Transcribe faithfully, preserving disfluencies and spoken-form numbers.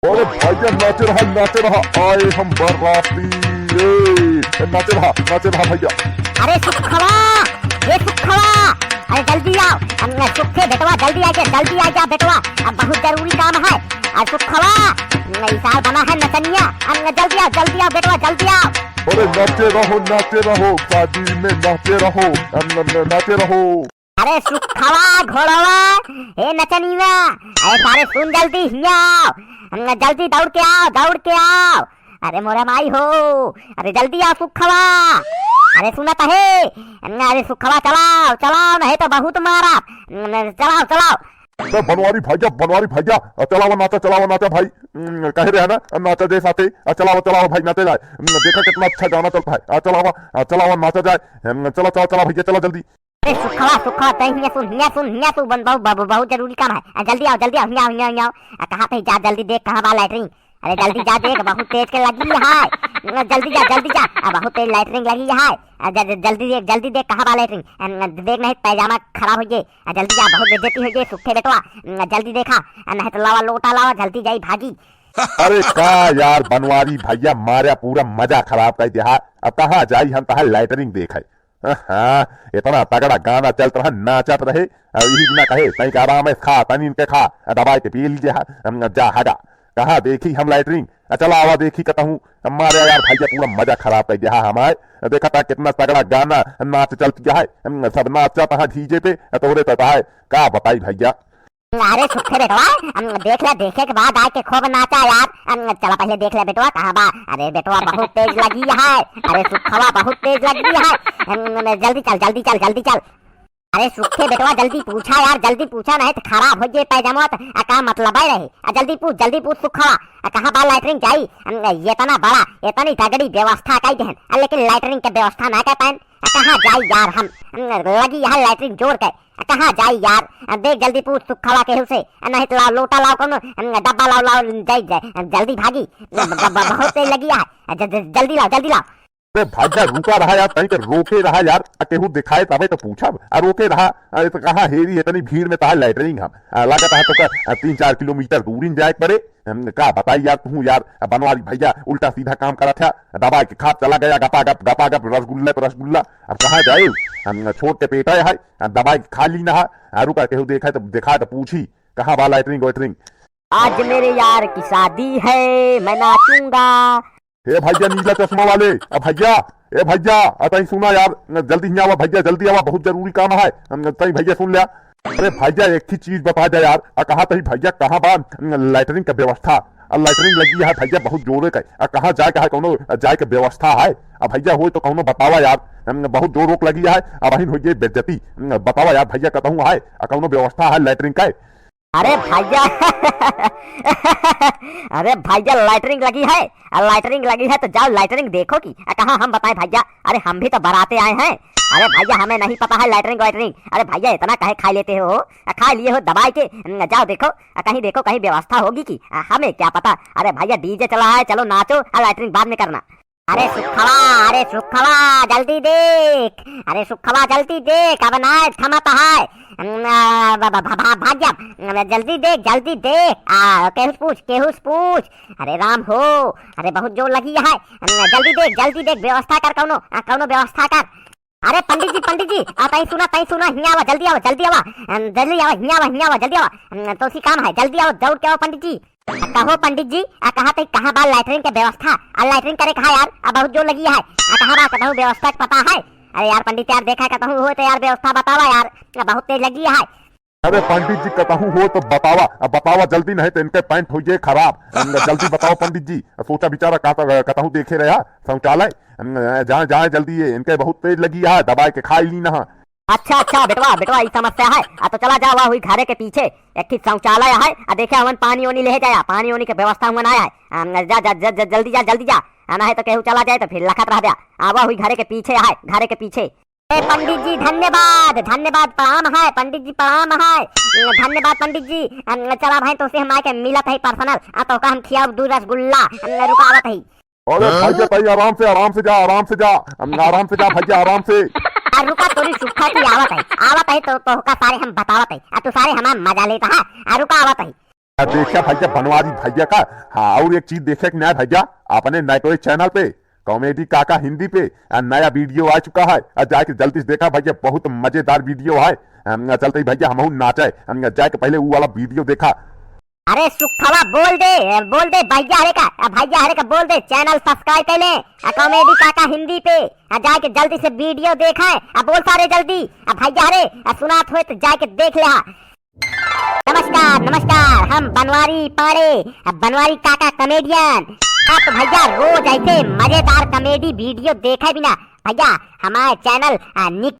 अरे भैया, नाचे रहा, नाचे रहा, आए हम बाराती। ए, नाचे रहा, नाचे रहा भैया। अरे सुखवा, ए सुखवा, अरे जल्दी आओ। हम सुखे बेटवा, जल्दी आ जा, जल्दी आ जा बेटवा, अब बहुत जरूरी काम है। अरे सुखवा, ई सार बना है नचनिया, हम जल्दी आओ, जल्दी आओ बेटवा, जल्दी आओ। अरे नाचे रहो, नाचे रहो, शादी में नाचे रहो, न-, न-, न-, नाचे रहो। अरे सुखवा घोड़वा, हे नचनिया, अरे सारे सुन जल्दी हियाँ आओ, न-, जल्दी दौड़ के आओ, दौड़ के आओ। अरे मोरे माई हो, अरे जल्दी आओ सुखवा, अरे सुनत है, न-, अरे सुखवा चलाओ, चलाओ, नहीं तो बहुत मारा, न-, न-, चलाओ, चलाओ। अरे बनवारी भैया, बनवारी भैया, अ, चलावा नाचा, चलावा नाचा भाई। हम्म, कहे रहे ना, अ, नाचा जे साथे, अ, चलावा, चलावा भाई, नाचे जाए। हम्म, देखा कितना अच्छा गाना चलता है। अ, चलावा, अ, चलावा नाचा जाए। हम्म, चला, चला, चला भैया, चला जल्दी। अरे सुखवा, सुखवा, तै हियाँ सुन, हियाँ सुन, हियाँ सुन, बन-, बहु-, बहु-, बहुत जरूरी काम है। अ, जल्दी आओ, जल्दी आओ, हियाँ आओ, हियाँ आओ। अ, कहाँ तै जा, जल्दी देख, कहाँ बा लैट्रिन? अरे जल्दी जा देख, बहुत तेज के लगी है। अ, जल्दी जा, जल्दी जा। अ, बहुत तेज लैट्रिन लगी है। अ, ज-, ज-, जल्दी देख, जल्दी देख, कहाँ बा लैट्रिन? अ, देख नहीं, पैजामा खराब हो गए। आ, जल्दी जा, बहुत बेइज्जती होइ गई, सुखे बेटवा। न, जल्दी देखा, आ, नहीं तो लावा, लोटा लावा, जल्दी जाई, भागी। अरे का यार बनवारी भैया, मारा पूरा मजा खराब कर दिया। अब कहाँ जाई हम, तहार लैट्रिन देखे। हाँ, इतना तगड़ा गाना चलत रहा, नाचत रहे, आ, यही बिना कहे, तई के आराम से खा, तनी इनके खा, आ, दबाई के पी लीजिए, हाँ, हम जा हगा। कहाँ देखी हम लैट्रिन? आ, चला आवा देखी कतहूँ। मारे यार भैया पूरा मजा खराब कर दिया हमार। देखा था कितना तगड़ा गाना नाच चलत है। हम सब नाचत है DJ पे, आ, तोहरे तो है। का बताई भैया? अरे सुखे बेटवा, हम देख ले, देखे के बाद आके खूब नाचा यार। हम चला पहले देख ले बेटवा, कहाँ बा? अरे बेटवा बहुत तेज लगी है। अरे सुखवा बहुत तेज लगी है। हम जल्दी चल, जल्दी चल, जल्दी चल। अरे सुखे बेटवा, जल्दी पूछा यार, जल्दी पूछा, नहीं तो खराब हो जाए पैजामा, तो आ का मतलब है रहे? आ जल्दी पूछ, जल्दी पूछ सुखवा, आ कहाँ बा लैट्रिन जाई? हम, ये इतना बड़ा, इतनी तगड़ी व्यवस्था कई देहन, आ लेकिन लैट्रिन के व्यवस्था ना कर पाएन। आ कहाँ जाई यार हम? हम, लगी यहाँ लैट्रिन जोर के, आ कहाँ जाई यार? आ देख जल्दी पूछ सुखवा केहू से, आ नहीं तो लाओ लोटा लाओ कोनो, हम, डब्बा लाओ, लाओ जाई, जाई, हम जल्दी भागी, ब-, ब-, ब-, बहुत तेज लगी है, आ ज-, ज-, जल्दी लाओ, जल्दी लाओ। अरे भैया, रुका रहा यार, तनी के रोके रहा यार, आ केहू दिखाए तबे तो पूछब, आ रोके रहा, आ, तो कहाँ हेरी इतनी भीड़ में तहार लैट्रिन हम, आ, लागत है तो का, आ, तीन चार किलोमीटर दूरी में जाए के पड़े, हम का बताई यार तू यार, आ, बनवारी भैया उल्टा सीधा काम करत है, दबा के खा चला गया गपा गप, गपा गप, रसगुल्ला पे रसगुल्ला, अब कहाँ जाए, हम छोट के पेट है, आ, दबा के खा ली ना, आ, रुका केहू देखा तो, देखा तो पूछी, कहाँ बा लैट्रिन वैट्रिन? आज मेरे यार की शादी है, मैं नाचूंगा। ए भैया नीला चश्मा वाले, ए भैया, ए भैया, आ तई सुना यार, जल्दी हियाँ आवा भैया, जल्दी आवा, बहुत जरूरी काम है, तई भैया सुन लिया। अरे भैया एक ही चीज बता दे यार, आ कहा तई भैया कहाँ बा लैट्रिन का व्यवस्था? आ लैट्रिन लगी है भैया बहुत जोरे का, आ कहाँ जाए का है, कौनो जाए के व्यवस्था है? आ भैया होय तो कौनो बतावा यार, बहुत जोर रोक लगी है, अब अहिन हो गई बेइज्जती, बतावा यार भैया कतहूँ है, आ कौनो व्यवस्था है लैट्रिन का? अरे भैया, अरे भैया, लैट्रिन लगी है, आ लैट्रिन लगी है तो जाओ लैट्रिन देखो की। आ कहाँ हम बताएं भैया, अरे हम भी तो बराते आए हैं। अरे भैया, हमें नहीं पता है लैट्रिन वैट्रिन। अरे भैया, इतना काहे खा लेते हो? आ खा लिए हो दबाई के, न, जाओ देखो, आ कहीं देखो, कहीं व्यवस्था होगी की। आ हमें क्या पता। अरे भैया, DJ चला है, चलो नाचो, आ लैट्रिन बाद में करना। अरे सुखवा, अरे सुखवा, जल्दी देख, अरे सुखवा, जल्दी देख, अब ना थमत है। न, ब-, ब-, भ-, भ-, भाग जा। न, जल्दी देख, जल्दी देख। आ, केहू से पूछ, केहू से पूछ। अरे राम हो, अरे बहुत जोर लगी है। न, जल्दी देख, जल्दी देख, व्यवस्था कर कौनो, आ, कौनो व्यवस्था कर। अरे पंडित जी, पंडित जी, आ, तई सुना, तई सुना, हियाँ आवा, जल्दी आवा, जल्दी आवा। अम, जल्दी आवा, हियाँ आवा, हियाँ आवा, जल्दी आवा। अम, तुलसी काम है, जल्दी आवा, दौड़ के आवा पंडित जी। आ, कहो पंडित जी, आ कहा तई कहाँ बा लैट्रिन के व्यवस्था? आ लैट्रिन करे कहाँ यार? आ बहुत जोर लगी है। आ कहाँ बा, कतहूँ व्यवस्था के पता है? अरे यार पंडित यार, देखा कतहूँ हो तो यार व्यवस्था बतावा यार, आ बहुत तेज लगी है। अरे पंडित जी कतहूँ हो तो बतावा, आ बतावा जल्दी, नहीं तो इनके पैंट हो जाए खराब। अम, जल्दी बताओ पंडित जी, सोचा विचारा का तो, कतहूँ देखे रहा शौचालय, अम, जाए, जाए जल्दी, ये इनके बहुत तेज लगी है, दबाई के खाई ली ना। अच्छा, अच्छा, बेटवा, बेटवा, ई समस्या है। आ, तो चला जा, वह हुई घरे के पीछे एक ठे शौचालय है। आ, देखे, हवन पानी ओनी ले जाया, पानी ओनी के व्यवस्था हुआ ना है। आ, जा, जा, जा, जा, जल्दी जा, जल्दी जा। आ, ना है तो केहू चला जाए तो फिर लखत रह जा। आ, वह हुई घरे के पीछे है, घरे के पीछे। ए, पंडित जी, धन्यवाद, धन्यवाद, प्रणाम है, पंडित जी, प्रणाम है। धन्यवाद, पंडित जी। आ, चला भाई, तो से हम आके मिलत है personal। आ, तो का हम खियाब दू रसगुल्ला, आ, रुकावत है। अरे हाँ? भैया, तई आराम से, आराम से जा, आराम से जा, हम, आराम से जा भैया, आराम से। आ रुका, तोरी सुखा की आवत है, आवत है तो, तोहका सारे हम बतावत है। आ तू सारे हमार मजा लेता है। आ रुका, आवत है। आ, देखा भैया बनवारी भैया का। हाँ, और एक चीज देखे कि ना भैया, अपने नेटोए चैनल पे कॉमेडी काका हिंदी पे आ, नया वीडियो आ चुका है। आ, जाके जल्दी से देखा भैया, बहुत मजेदार वीडियो है। हम, चलते ही भैया हमहू नाचे। हम, जाके पहले वो वाला वीडियो देखा। अरे सुखवा बोल दे, बोल दे भैया हरे का, आ, भैया हरे का बोल दे, चैनल सब्सक्राइब कर ले, आ, कॉमेडी काका हिंदी पे, आ, जाके जल्दी से वीडियो देखा है, आ, बोल सारे जल्दी, आ, भैया हरे, आ, सुनात होए तो जाके देख ले। नमस्कार, नमस्कार, हम बनवारी पांडे, बनवारी काका कॉमेडियन। आप भैया रोज ऐसे मजेदार कॉमेडी वीडियो देखे बिना भैया हमारे चैनल, आ, निक